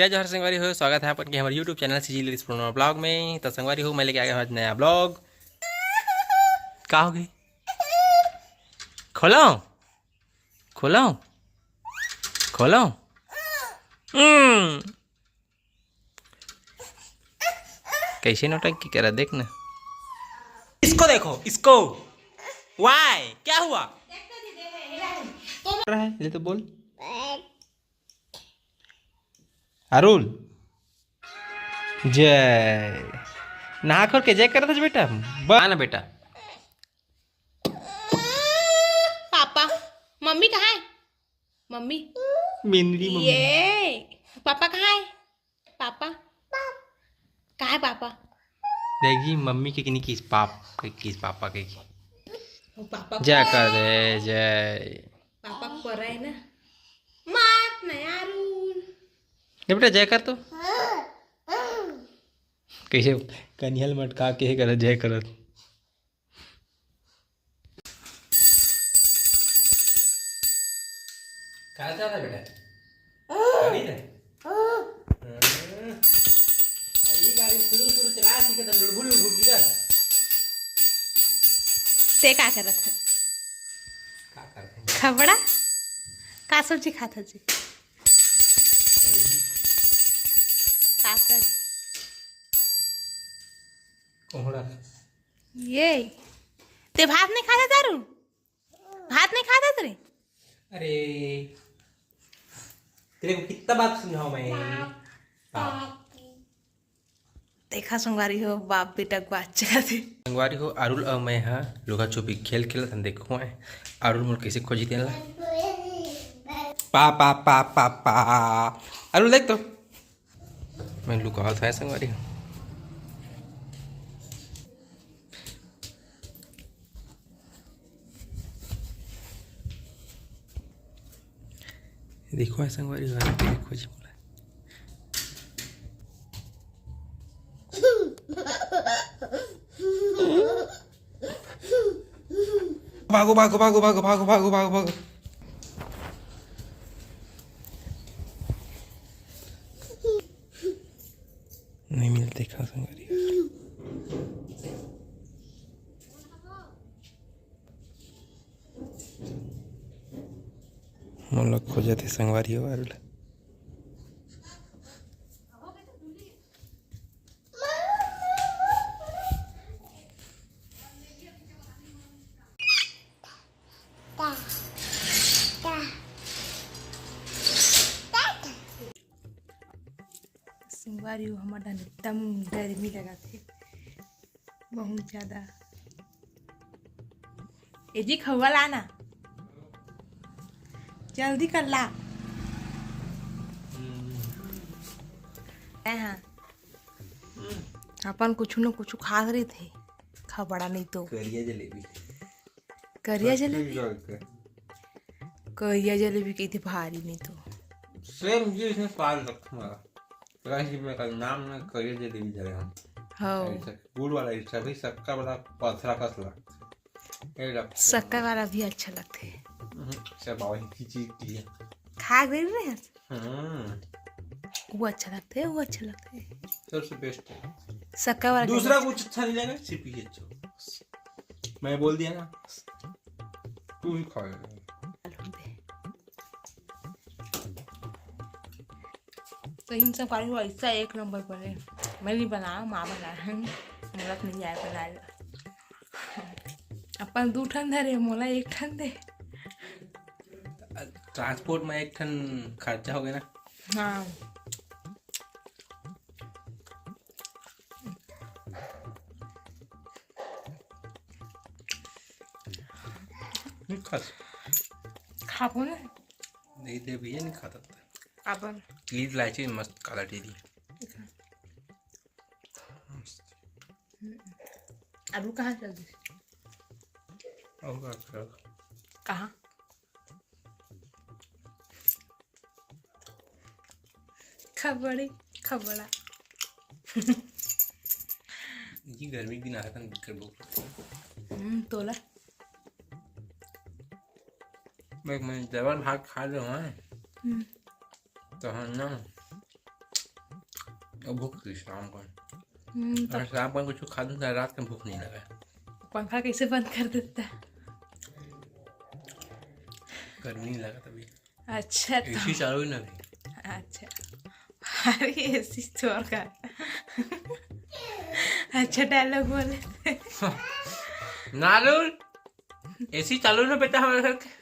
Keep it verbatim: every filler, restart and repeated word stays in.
जय जोहार संगवारी हो, स्वागत है आपन के हमर YouTube channel CG Lyrics Promo blog में। तो संगवारी हो, मैं लेके आ गया हूँ आज नया ब्लॉग। का हो गई? खोलो, खोलो, खोलो। हम्म। कैसे नौटंकी करा, देख ना। इसको देखो, इसको। वाई, क्या हुआ? रहा है, ले तो बोल। अरुल, जय। नहा खोर के जय करत हस बेटा। बा ना बेटा। पापा, मम्मी कहाँ है? मम्मी। Mainly mummy. ये पापा कहाँ है? पापा कहाँ है पापा? देखी मम्मी के किनी किस पाप के किस पापा के की। वो पापा जय कर दे, जय। पापा पर है ना। मात ना यार। ये बेटा जय कर तो। कैसे कनिहल मटका के करत जय करत। का चाहता बेटा? गाड़ी रे? हाँ। आ, ये गाड़ी शुरू शुरू चला सीखे तो लुड़बुल लुड़बुल गिरा। ते का करत है? का करत है? खबड़ा? का सब्जी खात है जी? का कर? कोहड़ा। ये ते भात नहीं खाता दारू? भात नहीं खाता तेरे? अरे, तेरे को कितना बात समझाऊं मैं? बाप। देखा संगवारी हो, बाप बेटा को बात चला दे। संगवारी हो, अरुल और मैं हा लुका छुपी खेल खेलत हन। देखो है अरुल मोर कैसे खोजी तेला। पा पा पा पा पा। अरुल देख तो। मैं लुकावत है संगवारी। देखो है संगवारी, घर के खोज बोला। भागो, भागो, भागो। नहीं मिलते का संगवारी। मोला खोजत हे संगवारी हो, अरुल। संगवारी हो, हमर डहन एकदम गर्मी लगत हे, बहुत ज्यादा। ए जी, खउआ ला ना, जल्दी कर ला। ए हाँ, अपन कुछु न कुछु खात रहिथे, खबड़ा नहीं तो। करिया जलेबी। करिया जलेबी? छत्तीसगढ़ के। करिया जलेबी कहिथे भारी नहीं तो। सेम चीज में स्वाद लगथे मोला। वही में का नाम में करिया जलेबी धरे हम। हाँ। ऐसे गुड़ वाला, ये सभी शक्कर वाला पथरा कस लगथे। ये लगथे। शक्कर वाला भी अच्छा लगथे। हम्म, सब वही की चीज की है। खा गए रहे हैं? हम्म। वो अच्छा लगथे, वो अच्छा लगथे। सबसे बेस्ट है। शक्कर वाला दूसरा ज्यादा कुछ अच्छा नहीं लगा, सिर्फ ये अच्छा। मैं बोल दिया ना, तू ही खा ले। अच्छा। तो इन सब काजू ऐसा एक नंबर बने। मैं नहीं बनाया, माँ बनाया है, मोला तो नहीं आया बनाए ला। अपन दू ठन धरे, मोला एक ठन दे। ट्रांसपोर्ट में एक ठन खर्चा हो गया ना। हाँ। नहीं खा। खाबो ना। नहीं दे भैया, नहीं खाता। अपन। प्लीज लाइची मस्त काला टेरी। आलू कहाँ चल गए? और का कर? कहाँ? खबड़ी, खबड़ा। ये गर्मी के दिन आता है, दिक्कत बहुत। हम्म, तोला। मैं, मैं डबल भात खा रहा हूँ, हाँ। हम्म। तो हम ना, भूख लगी शाम को। हम्म, तो और शाम को कुछ खा दूँ तो रात में भूख नहीं लगे। पंखा कैसे बंद कर देता है? गर्मी नहीं लगा तभी। अच्छा तो एसी चालू ही ना रही। अच्छा। अरे एसी चोर का। अच्छा डायलॉग बोले थे। नालू, एसी चालू ना बेटा हमारे घर के।